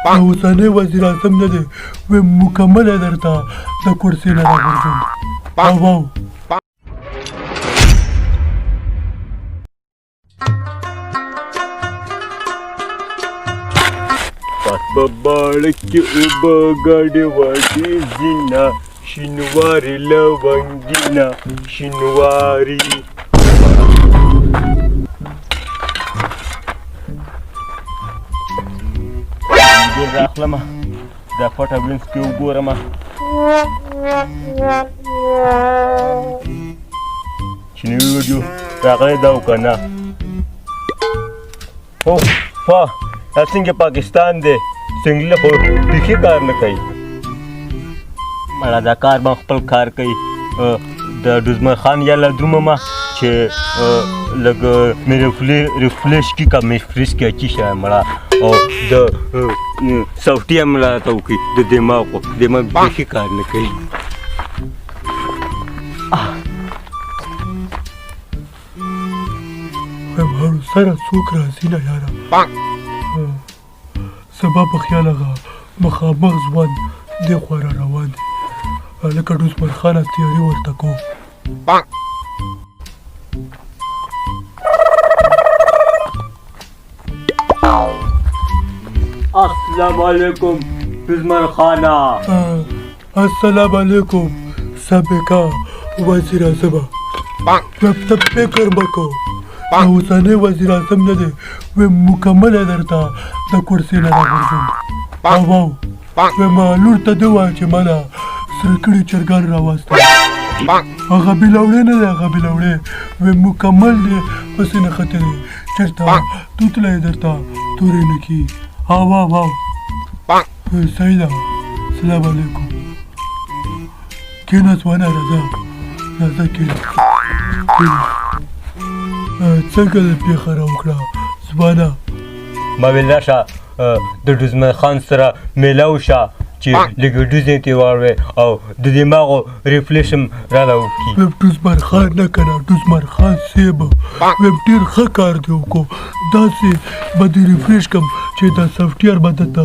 دا اوسنی وزیر اعظم نه دی، ویم مکمل یې درته د کرسۍ نه راغورځوم. او واو. په باړه کې اوبه ګډې وډې ځینه، شینواري لونګینه شینواري. ډېر راخلمه دا پټه وینځ کې وګورم. چې نوې ویډیو راغلی دا او که نه. هو فا، دا څنګه پاکستان دی، څنګه خو بیخي کار نه کوي مړه. دا کار به خپل کار کوي. د ډزمر خان یا له درومه ما چې لږ مې ریفریش کی کا مې فریش کی چی شه مړه، او د سافټویر مې راته وکړي. د دماغ دماغ بیخي کار نه کوي. وایم هرو سره څوک راځي نه یاره. سبا په خیال هغه مخامخ ځوان دې خوا را روان دی، لکه ډوزمر خانه تیاري ورته کوم. السلام علیکم ډوزمر خانه. السلام علیکم سابقه وزیر اعظمه. ته فکر مه کوه، دا اوسنی وزیر اعظم نه دی، ویم مکمل یې درته د کرسۍ نه راغورځوم. او واو، وایم لور ته دې ووایه چې ما له سره کړي چرګان راواستوه. هغه بلوړې نه دی، هغه بلوړې. ویم مکمل دې پسې نښتی دی، چېرته توتلی یې درته تورې نه کړي. او واو واو، صحیح ده. سلام علیکم. کښېنه ځوانه، راځه راځه، کښېنه کښېنه. څنګه دې پېښه راوکړه ځوانه؟ ما ویل راشه د ډزمن خان سره میلاو شه چې لږ ډوزې ترې واړوې او د دماغو ریفریش هم راله وکړي. ویم ډزمر خان نه که نه، ډزمر خان صاحب، ویم ډېر ښه کار دې وکړو. داسې به دې ریفریش کړم چې دا سافټویر به درته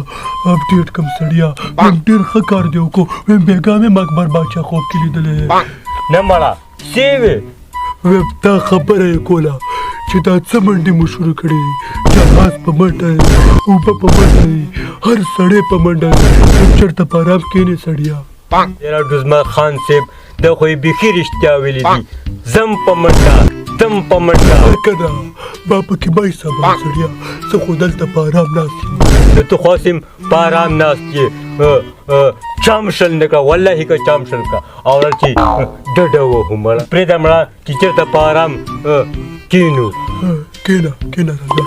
اپډیټ کړم سړیه. ویم ډېر ښه کار دې وکړو. ویم بېګا مې هم اکبر باچا خوب کې لیدلی. نه مړه، څه وې؟ ویم دا خبره یې کوله چې دا څه منډې مو شروع کړې دي، جهاز په منډه دی، اوبه په منډه دي، هر سړی په منډه دی. ویم چېرته په ارام کښېنې سړیه. یاره ډزمر خان صاحب، دا خو یې بیخي رښتیا ویلي دي. ځم په منډه، تم په منډه. که نه ما پکې مه حسابوه سړیه، زه خو دلته په ارام ناست یم. نو ته خو هسې په ارام ناست یې، چام شل نه کړه، والله که چام شل کړه او چې ډډه وهو مړه. پرېږده مړه چې چېرته په ارام کښېنو. کښېنه کښېنه راځه.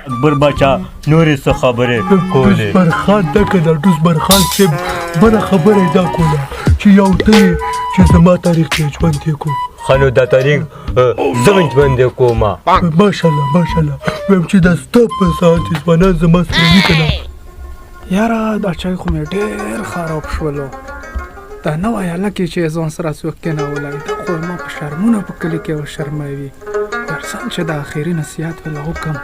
اکبر باچا نورې څه خبرې کولې؟ ډزبر خان ده که نه، ډزبر خان صاحب بله خبره یې دا کوله چې یو ته یې چې زما تاریخ کې ژوند یې کو. ښه نو دا تاریخ زه هم ژوند یې کوم. ماشاءالله ماشاءالله. وایم چې دا ستا په ساعت چې ځوانان زما سره وي که نه. یاره دا چای خو مې ډېر خراب شولو. دا نوی هلک یې چې ځان سره څوک کېنولی، دا خو ما په شرمونه په کلي کې وشرموي. درځم چې د اخري نصیحت وله وکړم،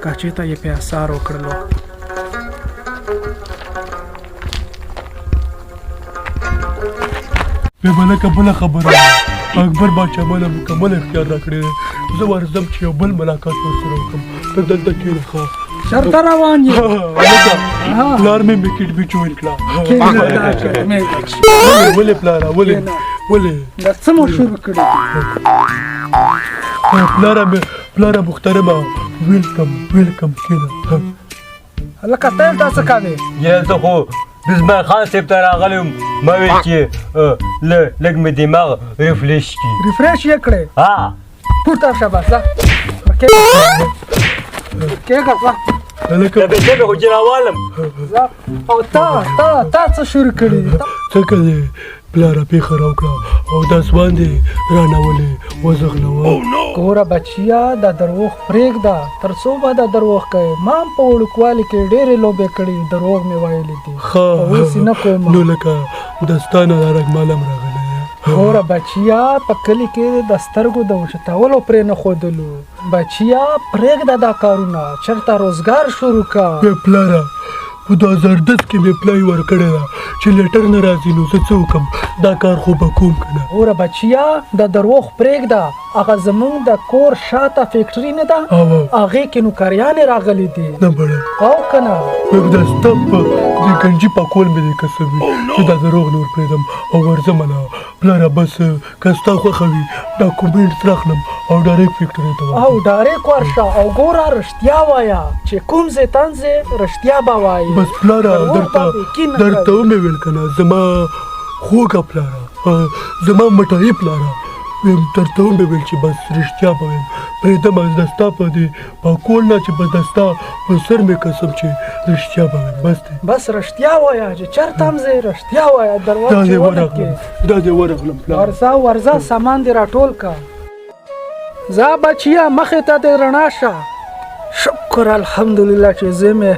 که چېرته یې پې اثار وکړلو. بیا به لکه بله خبره وه. اکبر باچا ماله مکمل اختیار راکړی دی، زه ورځم چې یو بل ملاقات ورسره وکړم. ته دلته کښېنه ښه. چېرته روان یې؟ هلکه پلار مې میکټ بي جوین کړه. ولې پلاره، ولې ولې دا څه مو شروع کړي دي؟ پلاره مې، پلاره محترمه، ویلکم ویلکم، کښېنه. هلکه ته دلته څه کوې؟ یاره زه خو دزمر خان صاحب ته راغلی وم، ما ویل چې لږ مې دماغ ریفریش کړي. ریفریش یې کړې؟ ها. پورته شه بس، ځه کېږه ځه. هلکه د پیسې مې خو چې راوالم. او تا تا تا څه شروع کړي دي؟ څه کوې پلاره؟ پېښه راوکړه او دا ځوان دې رانه ولې وځغلوه؟ ګوره بچیه، دا دروغ پرېږده، تر څو به دا دروغ کوې؟ ما هم په وړوکوالي کې ډېرې لوبې کړي، دروغ مې ویلي دي، ښه خو اوس یې نه کوم. نو لکه د ستا نه دا رګمال هم راغلی. ګوره بچیا، په کلي کې د سترګو د اوچتولو پرې نه ښودلو. بچیا پرېږده دا کارونه، چېرته روزګار شروع که. وې پلاره، په 2010 کې مې پلای ورکړی ده چې لیټر نه راځي، نو زه څه وکړم؟ دا کار خو به کوم که نه؟ ګوره بچیا، د دروغ پرېږده. هغه زمونږ د کور شاته فیکټري نه ده، هغې کې نوکریانې راغلي دي. نه مړه. او که نه؟ دا ستا په د ګنجي پاکول مې دې قسم وي چې دا دروغ نور پرېږدم او ورځم نه. پلاره بس که ستا خوښه وي ډاکومنټس راخلم او ډایرکټ فیکټرۍ ته ورځم. او ډایرکټ ورشه او ګوره رښتیا وایه، چې کوم ځای تنځې رښتیا به وایې. بس پلاره درته ومې ویل که نه، زما خوږه پلاره، زما مټایي پلاره، ویم درته ومې ویل چې بس رښتیا به وایم. پرېږدم د ستا په دې پاکول نه چې بس د ستا په سر مې قسم چې رښتیا به وایم. بس دی، بس رښتیا وایه چې چېرته هم ځې رښتیا وایه. دروغ چې ونه کړې. دا دې ورغلم پلاره. ورځه ورځه، سامان دې راټول که. ځه بچیه، مخې ته دې رڼا شه. شکر الحمدلله چې زه مې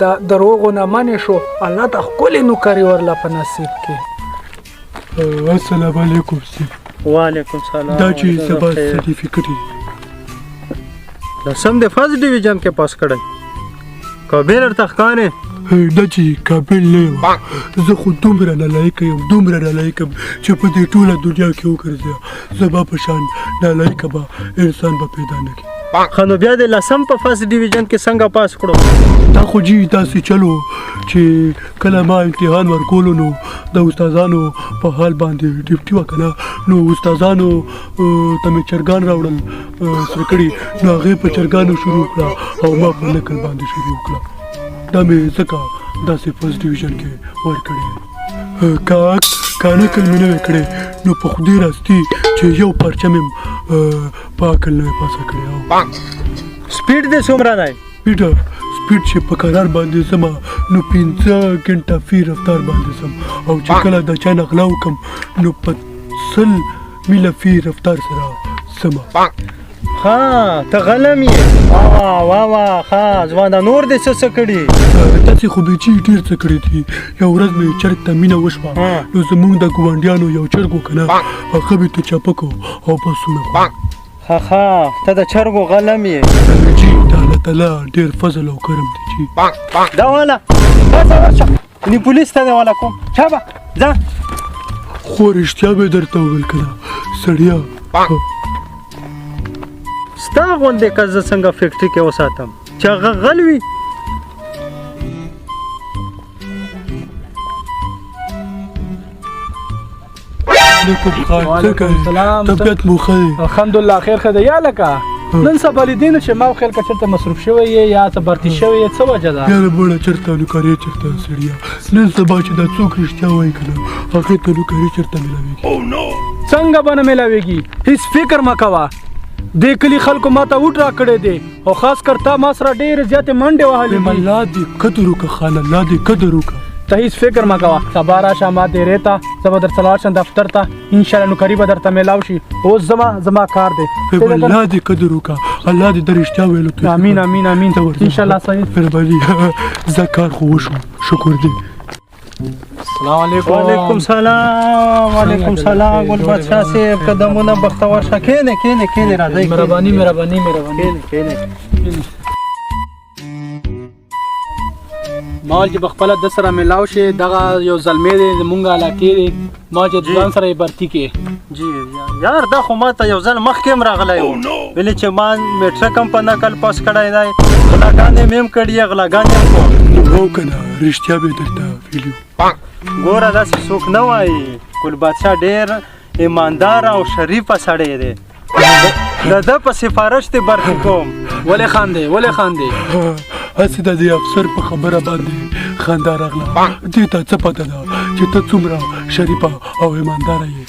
د دروغو نه منې شو. الله د ښکلې نوکري ورله په نصیب کړي. السلام علیکم صاحب. وعلیکم سلام. دا چې زما سرټیفیکټ دی. لسم د فرست ډیویژن کې پاس کړی، قابل ورته ښکارې؟ دا چې قابل نه یم، زه خو دومره نالایقه یم، دومره نالایقه یم چې په دې ټوله دنیا کې وګرځم، زما په شان نالایقه به انسان به پیدا نه کړي. ښه، نو بیا د لسم په فرست ډیویژن کې څنګه پاس کړو؟ دا خو جي داسې چلو چې کله ما امتحان ورکولو نو د استادانو په حال باندې ډیوټي وه که نه، نو استادانو ته مې چرګان راوړل سره کړي، نو هغې په چرګانو شروع کړه او ما په نکل باندې شروع کړه. دا مې ځکه داسې فرست ډیویژن کې ورکړی. که نکل مې نه وی کړی نو په خدای راستي چې یو پرچه مې په عقل نه وی پاسه کړې. سپیډ دې څومره دی؟ سپیډ چې په قرار باندې ځم نو 5 ګنټه فی رفتار باندې ځم، او چې کله د چا نه غلا وکړم نو په 100 میله فی رفتار سره ځم. ښه، ته غلم یې. واه واه، ښه ځوانه، نور دې څه څه کړي؟ داسې خو بې چې ډېر څه کړي دي. یو ورځ مې چرګ ته مینه وشوه، نو زموږ د ګاونډیانو یو چرګ و که نه، هغه مې ته چپه کړو او بس ومې خوړ. ښه ښه، ته د چرګو غلم یې. جي د الله تعالی ډېر فضل او کرم دی جي. دا والا ورشه ورشه، نی پولیس ته دې والا کوم. شابه ځه. خو رښتیا مې درته وویل که نه سړیه. ستا غوندې که زه څنګه فیکټري کې وساتم چې هغه غل وي؟ وعلیکم السلام. طبیعت مو ښه دی؟ الحمدلله خیر ښه دی. یا لکه نن سبا لیدې نو چې ما وخیل که چېرته مصروف شوی یې یا څه برتي شوی یې، څه وجه ده؟ یاره مړه، چېرته نوکرې چېرته سړیه، نن سبا چې دا څوک رښتیا وایي که نه هغې ته نوکرې چېرته میلاویږي؟ څنګه به نه میلاویږي؟ هیڅ فکر مه کوه، دې کلي خلکو ما ته وټ راکړی دی، او خاص کر تا ما سره ډېرې زیاتې منډې وهلې دي. الله دې قدر وکړه خان، الله دې قدر وکړه. ته هیڅ فکر مه کوه، سبا راشه ما دیرې ته، زه به درته لاړ شم دفتر ته، انشاءالله نوکري به درته میلاو شي. اوس زما کار دی. الله دې قدر وکړه، الله دې د رښتیا ویلو توفیق. امین امین امین، انشاءالله. صحیح، مهرباني. زه کار خو وشو، شکر دی. السلام علیکم. وعلیکم سلام. وعلیکم سلام ګل بادشاه صاحب، قدمونه بختور شه. کښېنئ کښېنئ کښېنئ، راځئ. مهرباني مهرباني مهرباني. کښېنئ کښېنئ. ما چې په خپله ده سره میلاو شي، دغه یو زلمی دی زمونږ علاقې دی، ما چې ځان سره یې برتي کې. جی یار، دا خو ما ته یو ځل مخکې هم راغلی و، ویلې چې ما میټرک هم په نقل پاس کړی دی، غلاګانې مې هم کړي، غلاګانې هم کوم. نو که نه رښتیا به یې درته ویلي وو. ګوره داسې څوک نه وایي، ګل بادشاه ډېر ایماندار او شریفه سړی دی، د ده په سفارش دې برخې کوم. ولې خاندې ولې خاندې؟ هسې د دې افسر په خبره باندې خندا راغله. دې ته څه پته ده چې ته څومره شریفه او ایمانداره یې؟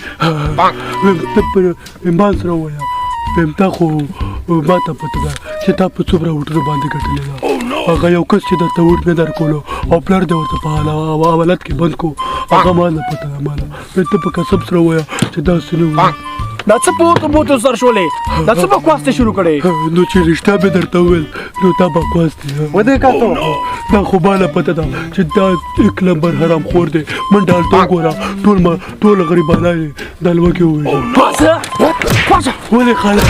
ویم ته په ایمان سره ووایه، ویم تا خو ما ته پته ده چې تا په څومره ووټونو باندې ګټلې ده. هغه یو کس چې درته ووټ نه درکولو او پلار دې ورته په حوالت کې بند کړو، هغه ما نه پته ده. ما نه ته په قسم سره ووایه چې داسې نه وي. دا څه پورته بوته سر شولې، دا څه بکواس ته شروع کړې؟ نو چې رښتیا مې درته وویل نو دا بکواس دی. ودې کتو. دا خو ماله پته ده چې دا یک لمبر حرام خور دی. منډه هلته وګوره، ټول ما ټول غریبانان یې د لوږې ووژل. پاڅه پاڅه. ولې خاله؟